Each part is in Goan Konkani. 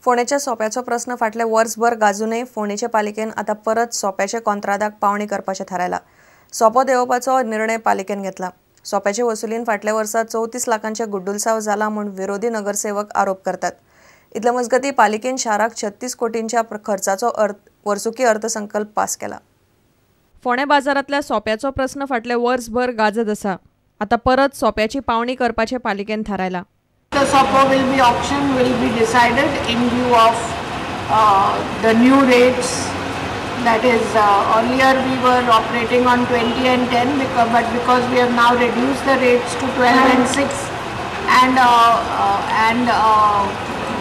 फोंडेच्या सोप्याचो प्रस्न फाटले वर्सभर गाजूनय फोंडेचे पालिकेन आतां परत सोप्याचे कॉन्त्रादाक पावणी करपाचें थारायला. सोपो देंवोवपाचो निर्णय पालिकेन घेतला. सोप्याचे वसुलीन फाटल्या वर्सा 34 लाखांचे गुड्डुलसाव जाला म्हूण विरोधी नगरसेवक आरोप करतात. इतले मजगती पालिकेन शाराक 36 कोटींच्या खर्चाचो वर्सुकी अर्थसंकल्प पास केला. फोंडें बाजारांतल्या सोप्याचो प्रस्न फाटले वर्सभर गाजत आसा. आतां परत सोप्याची पावणी करपाचें पालिकेन थारायला. The SOPO will be auction will be decided in view of the new rates. That is, earlier we were operating on 20 and 10, but because we have now reduced the rates to 12 and 6, and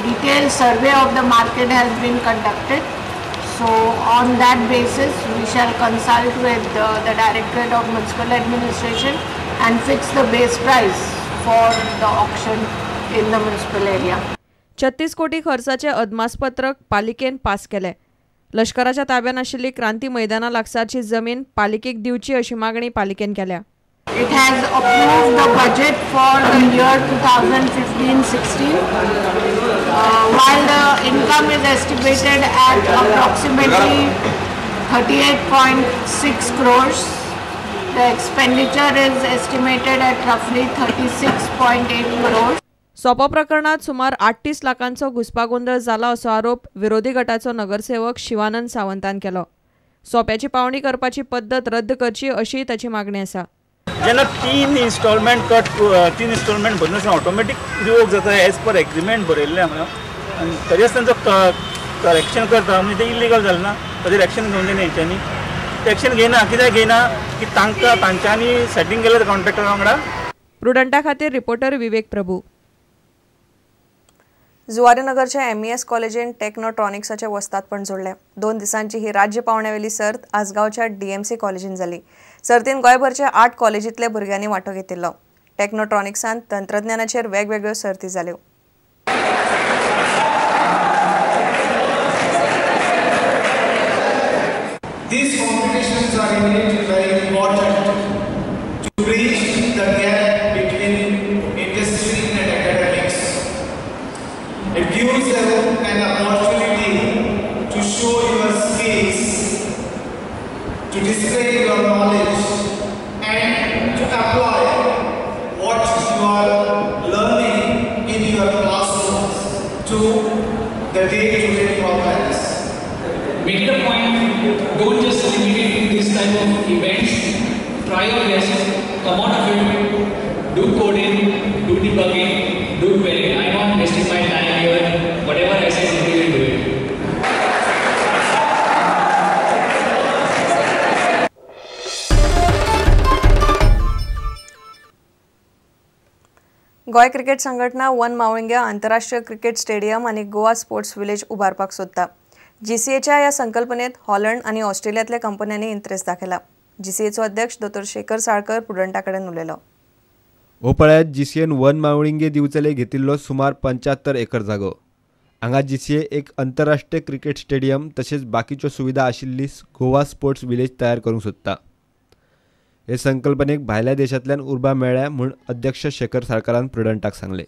detailed survey of the market has been conducted. So on that basis, we shall consult with the Directorate of Municipal Administration and fix the base price for the auction in the municipal area. 36 कोटी खर्चाचे अदमासपत्रक पालिकेन पास केले. लष्कराच्या ताब्यात आशिल्ली क्रांती मैदाना लागसारची जमीन पालिकेक दिवची अशी मागणी पालिकेन केल्या. It has approved the budget for the year 2015-16, while the income is estimated at approximately 38.6 crores. The expenditure is estimated at roughly 36.8 crores. सोपो प्रकरणात सुमार 38 लाखांचो घुस्पागोंदळ जाला असो आरोप विरोधी गटाचो नगरसेवक शिवानंद सावंतान केलो. सोप्याची पावणी करपाची पद्दत रद्द करची अशी ताची मागणी आसा. जेन्ना 3 इन्स्टॉलमेंट कट 3 इन्स्टॉलमेंट भरना ऑटोमॅटीक रिवोक जाता एज पर एग्रीमेंट बरयल्लें हांगा, आनी तरी आसतना जो करेक्शन करता म्हणजे तें इलिगल जालें ना, ताजेर एक्शन घेवंक जायना हेंच्यांनी. एक्शन घेयना, कित्याक घेयना की तांकां तांच्यांनी सेटींग केलें कॉन्ट्रॅक्टरा वांगडा. प्रुडंटा खातीर रिपोर्टर विवेक प्रभू. जुवारीनगरच्या MES कॉलेजीन टेक्नोट्रॉनिक्साचे वस्तादपण जोडलें. 2 दिसांची ही राज्य पावंड्यावेली सर्त आसगांवच्या DMC कॉलेजीन जाली. सर्तीन गोंयभरच्या 8 कॉलेजींतल्या भुरग्यांनी वांटो घेतिल्लो. टेक्नोट्रॉनिक्सांत तंत्रज्ञानाचेर वेगवेगळ्यो सर्ती जाल्यो. These competitions are indeed very important to bridge the gap between industry and academics. It gives them an opportunity to show your skills, to display your knowledge, and to apply what you are learning in your classrooms to the day-to-day problems. Make it a point, don't just limit it to this type of events. Try your best, come out of it, do coding, do debugging, do querying. I'm not wasting my time here. Whatever I say, simply do it. Goa cricket संघटना वन मावळिंग्या आंतरराष्ट्रीय क्रिकेट स्टेडियम आनी गोवा स्पोर्ट्स विलेज उबारपाक सोदता. जीसीएच्या ह्या संकल्पनेत हॉलंड आनी ऑस्ट्रेलियांतल्या कंपन्यांनी इंट्रेस्ट दाखयला. जीसीएचो अध्यक्ष दोतोर शेखर साळकर प्रुडंटा कडेन उलयलो. हो पळयात जीसीएन वन मावळिंगे दिवचले घेतिल्लो सुमार 75 एकर जागो. हांगा जीसीए एक अंतरराष्ट्रीय क्रिकेट स्टेडियम तशेंच बाकीच्यो सुविधा आशिल्ली गोवा स्पोर्ट्स विलेज तयार करूंक सोदता. हे संकल्पनेक भायल्या देशांतल्यान उर्बा मेळ्ळ्या म्हूण अध्यक्ष शेखर साळकरान प्रुडंटाक सांगलें.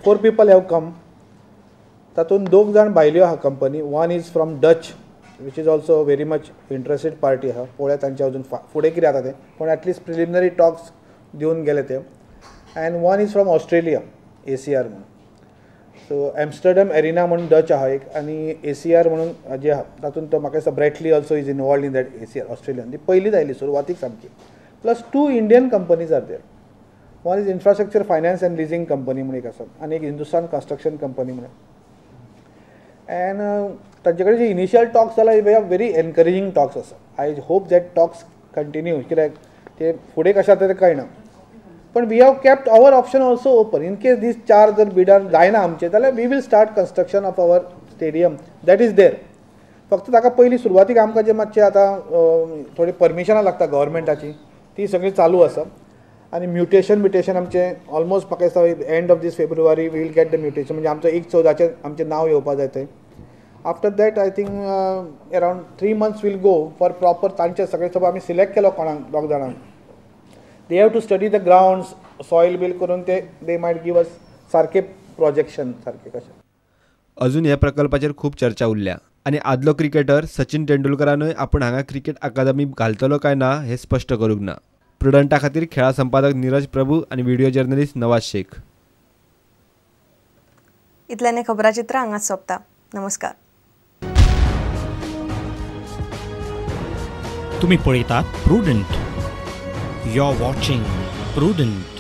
4 people have come. तातूंत 2 जाण भायल्यो आहा company. One is from Dutch, which is also very much interested party आहा. पळोवया तांचे अजून फुडें कितें जाता तें, पूण एटलिस्ट प्रिलिमिनरी टॉक्स दिवन गेले ते. And one is from Australia, ACR म्हणून. सो एम्स्टर्डम एरिना म्हणून डच आहा एक, आनी ACR म्हणून जे आहा तातूंत तो म्हाका दिसता Bradley also is involved in that ACR Australian. ती पयलींच आयली सुरवातीक सामकी. Plus 2 Indian companies are there. One is infrastructure finance and leasing company म्हणून एक आसा, आनी एक हिंदुस्तान कन्स्ट्रक्शन कंपनी म्हणून. एंड तांचे कडेन जे इनिशियल टॉक्स जाला व्हेरी एनकरेजींग टॉक्स आसा. I hope that talks continue, कित्याक ते फुडें कशें जाता तें कळना. पण we have kept our option also open in case these 4 जर बिडार जायना आमचे जाल्यार we will start construction of our stadium that is there. फक्त ताका पयलीं सुरवातीक आमकां जे मातशें आतां थोडी परमिशनां लागता गव्हर्मेंटाची, ती सगळी चालू आसा. आनी म्युटेशन बिटेशन आमचें ऑलमोस्ट म्हाका दिसता end of this February we will get the mutation, म्हणजे आमचो 1/14 आमचें नांव येवपा जाय थंय. After that I think around 3 months will go for proper तांचे सगळे सगळे आमी सिलेक्ट केलो कोणाक 2 जाणांक. They have to study the grounds, soil bill करून ते they might give us सारके प्रोजेक्शन सारके कशें. अजून ह्या प्रकल्पाचेर खूब चर्चा उरल्या आनी आदलो क्रिकेटर सचिन तेंडुलकरानूय आपूण हांगा क्रिकेट अकादमी घालतलो काय ना हें स्पश्ट करूंक ना. प्रुडंटा खातीर खेळा संपादक नीरज प्रभू आनी व्हिडिओ जर्नलिस्ट नवाज शेख. इतल्याने खबराचित्र हांगाच सोंपता. नमस्कार. तुम्ही पळयतात Prudent. You are watching Prudent.